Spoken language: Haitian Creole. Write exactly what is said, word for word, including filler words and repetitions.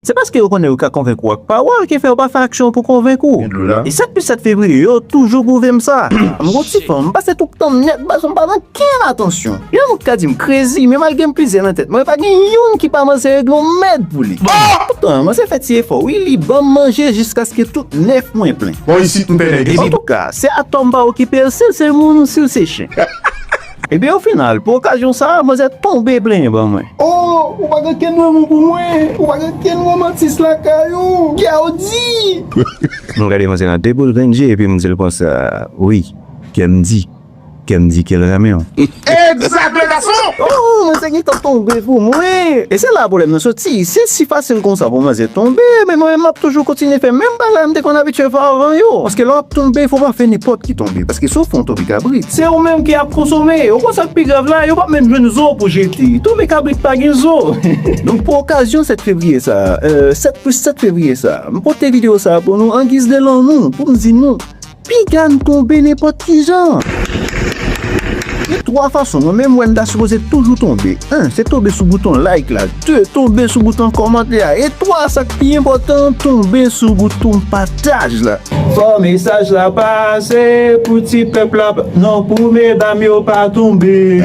Se paske yo konnen yo ka konvenk ou ak pawòl ki fè yo pa fè aksyon pou konvenk ou. E sèt plis sèt fevriye yo toujou pwouve m sa. M gon ti fanm, m pase tout tan m nèt, baz, m pa nan kenn atansyon. Yon moun ka di m krezi, men malgre m plizyè nan tèt mwen, pa gen youn ki pa manzè regle yon mèd pou li. Poutan, manzè fè ti efò, wi, li ban m manje jiskaske tout nèf mwen plen. Bon, isit m fè nèg. Antouka, se atò m pa okipe l, si l se moun, si l se chen. Ebyen, o final, pou okazyon sa a, manzè tonbe plenyen ban mwen. Oh, ou pa gen kenn lanmou pou mwen, ou pa gen kenn romantis lakay ou, kè w di. M gade manzè nan de boul grenn je, epi m di l konsa, wi, kè m di, kè m di ke l renmen w. Egzak, le gason! Oh, manzè gentan tonbe pou mwen. E se la pwoblèm nan soti. Si si fasil konsa pou manzè tonbe, men mwen, m ap toujou kontinye fè menm bagay m te konn abitye fè avan yo. Paske lè w ap tonbe, fò pa fè nenpòt ki tonbe. Paske si w fè yon tonbe kabrit, se ou menm ki ap konsome. Ou konn sa k pi grav la, yo p ap menm jwenn zo pou jete. Tonbe kabrit pa gen zo. Donk, pou okazyon sèt fevriye sa, euh, sèt plis sèt fevriye sa, m pote videyo sa pou nou an giz de lanmou, pou m di nou, piga n tonbe nenpòt ki jan. Gen twa fason mwen menm wè n ta sipoze toujou tonbe. En, se tonbe sou bouton like la. De, tonbe sou bouton kòmantè a. E twa, sa k pi enpòtan, tonbe sou bouton pataj la. Fò mesaj la pase pou ti pèp la, non, pou medam yo pa tonbe.